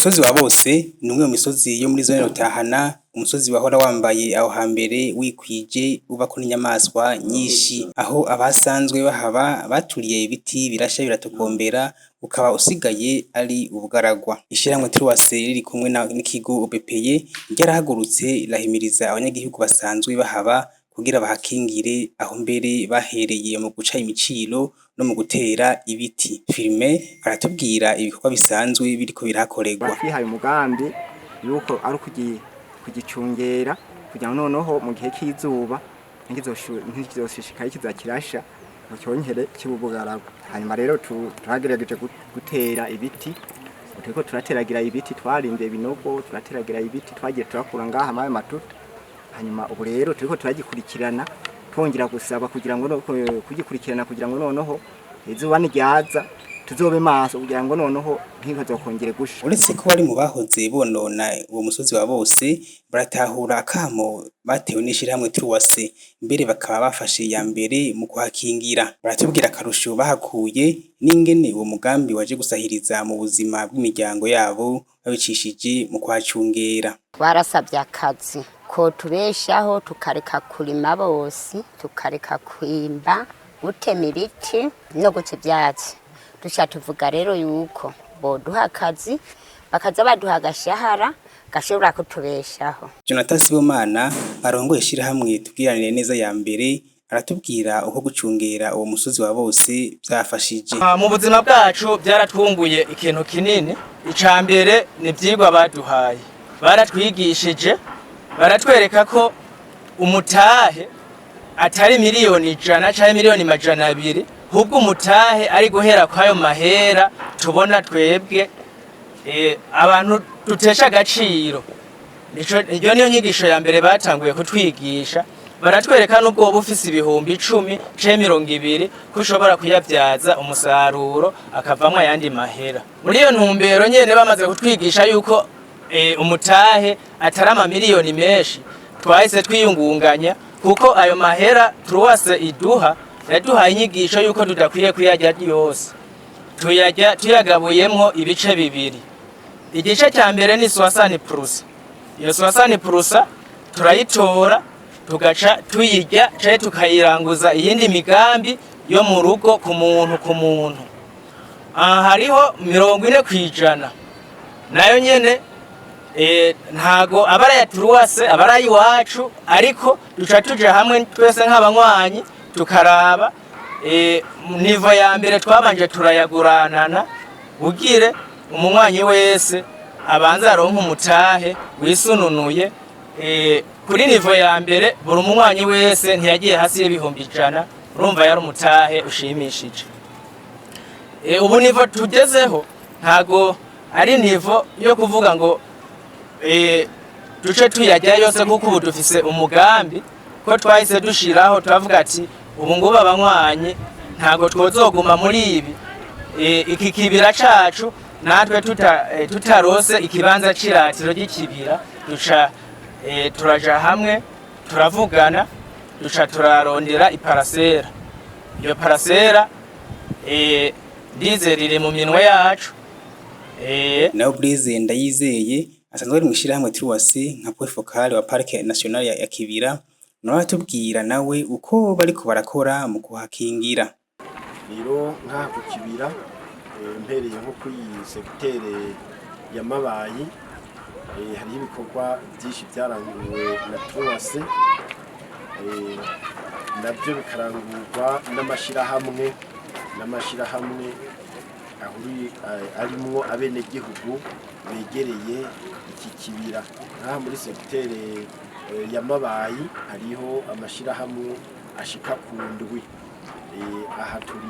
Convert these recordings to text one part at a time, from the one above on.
Umusozi wa bose ni umwe mu misozi yo muri zone Rutahana, umusozi wahora wambaye aho hambere wikwije ubako n'inyamaswa nyinshi, aho abasanzwe bahaba baturiye ibiti birasha biratokombera, ukaba usigaye ari ubugaragwa. Ishirahamwe Truwase riri kumwe n'ikigo OBPE ryarahagurutse rirahimiriza abanyagihugu basanzwe bahaba kugira bahakingire, aho mbere bahereye mu guca imiciro no mu gutera ibiti. Firme aratubwira ibikorwa bisanzwe biriko birahakorerwa. Twihaye umugambi yuko ari kugicungera kugira ngo noneho mu gihe cy'izuba ntikizoshishikaye kiza kirasha ngo cyongere kibe ubugaragwa. Hanyuma rero turagerageje gutera ibiti, turiko turateragira ibiti, twarimvye ibinogo turateragira ibiti, twagiye turakura ngaha amaye matuta. Hanyuma ubu rero turiko turagikurikirana, twongera gusaba kugira ngo kugikurikirana kugira ngo noneho izuba niryaza tuzobe maso kugira ngo noneho ntihazokongere gusha. Uretse ko bari mu bahoze bonona uwo musozi wa bose, baratahura akamo batewe n'ishirahamwe Truwase, mbere bakaba bafashe iya mbere mu kuhakingira. Baratubwira akarusho bahakuye n'ingene uwo mugambi waje gusahiriza mu buzima bw'imiryango yabo babicishije mu kuhacungera. Twarasabye akazi ko tubeshaho, tukareka kurima bose, tukareka kwimba, gutema ibiti no guca ivyatsi. Duca tuvuga rero yuko boduha akazi, bakaza baduha agashahara gashobora kutubeshaho. Jonathan Sibomana arongoye ishirahamwe Tugiranire Neza ya mbere aratubwira uko gucungera uwo musozi wa bose vyafashije. Mu buzima bwacu byaratwunguye ikintu kinini. Ica mbere ni ivyigwa baduhaye, baratwigishije, baratwereka ko umutahe atari 100 miliyoni canke 200 miliyoni, hubwo umutahe ari guhera kwayo mahera tubona twebwe abantu dutesha agaciro. Iyo niyo nyigisho ya mbere batanguye kutwigisha. Baratwereka n'ubwo woba ufise 10.000 canke 20 ko ushobora kuyabyaza umusaruro akavamwo ayandi mahera. Muri iyo ntumbero nyene, bamaze kutwigisha yuko umutahe atari amamiliyoni menshi, twahise twiyungunganya, kuko ayo mahera Truwase iduha yaduhaye inyigisho yuko tudakwiye kuyarya yose, tuyarya tuyagabuyemwo ibice bibiri. Igice cya mbere ni 60%. Iyo 60% turayitora, tugaca tuyirya canke tukayiranguza iyindi migambi yo mu rugo ku muntu ku muntu. Aha hariho 40% nayo nyene ntago aba ari aya Truwase, aba ari ay'iwacu, ariko duca tuja hamwe twese nk'abanywanyi tukaraba niveau ya mbere twabanje turayaguranana, ugire umunywanyi wese abanza aronke umutahe wisununuye. Kuri niveau ya mbere buri umunywanyi wese ntiyagiye hasi y'100.000. Urumva yari umutahe ushimishije. Ubu niveau tugezeho ntago ari niveau yo kuvuga ngo duce tuyarya yose, kuko ubu dufise umugambi ko twahise dushiraho, turavuga ati ubu ngubu abanywanyi ntago twozoguma muri ibi iki kibira cacu natwe tutarose ikibanza c'iratiro ry'ikibira. Duca turaja hamwe, turavugana, duca turarondera iparasera. Iyo parasera ndizera iri mu minwe yacu. Naho Blaise Ndayizeye asanzwe ari mw'ishirahamwe Truwase nka point focal wa Parc National ya Kibira, nawe aratubwira nawe uko bariko barakora mu kuhakingira. Rero nk'aha ku Kibira, mpereye nko kuri iyi secteur ya Mabayi, hariho ibikorwa byinshi byaranguwe na Truwase, nabyo bikarangurwa n'amashirahamwe arimwo abenegihugu begereye iki kibira. Nk'aha muri secteur ya Mabayi hariho amashirahamwe ashika ku ndwi. Aha turi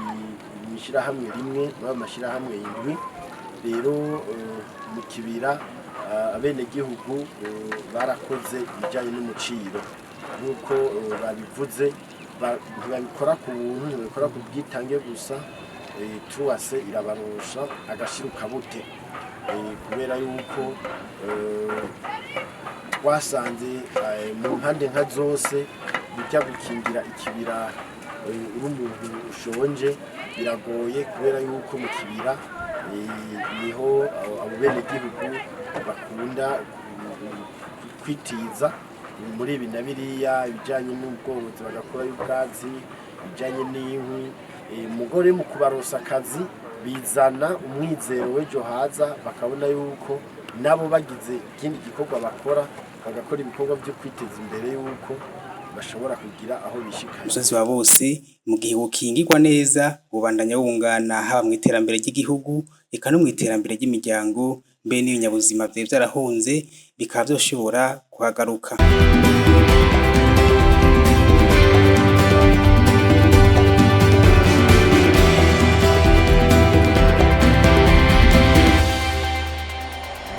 mw'ishirahamwe rimwe muri ayo mashirahamwe indwi. Rero mu kibira abenegihugu barakoze ibijanye n'umuciro nk'uko babivuze, ntibabikora ku buntu, ntibabikora ku bwitange gusa. Truwase irabarosha agashirukabute, kubera yuko twasanze mu mpande nka zose bijya gukingira ikibira uri umuntu ushonje biragoye, kubera yuko mu kibira Niho abo benegihugu bakunda kwitiza muri ibi na biriya, ibijyanye n'ubworozi bagakurayo ubwatsi, ibijyanye n'inkwi. Umugore mu kubaronsa akazi bizana umwizero w'ejo haza, bakabona yuko nabo bagize ikindi gikorwa bakora, bagakora ibikorwa byo kwiteza imbere, yuko bashobora kugira aho bishikanye. Umusozi wa bose, mu gihe wokingirwa neza, wobandanya wungana haba mw'iterambere ry'igihugu, eka no mw'iterambere ry'imiryango, mbe n'ibinyabuzima vyari vyarahunze bikaba vyoshobora kuhagaruka.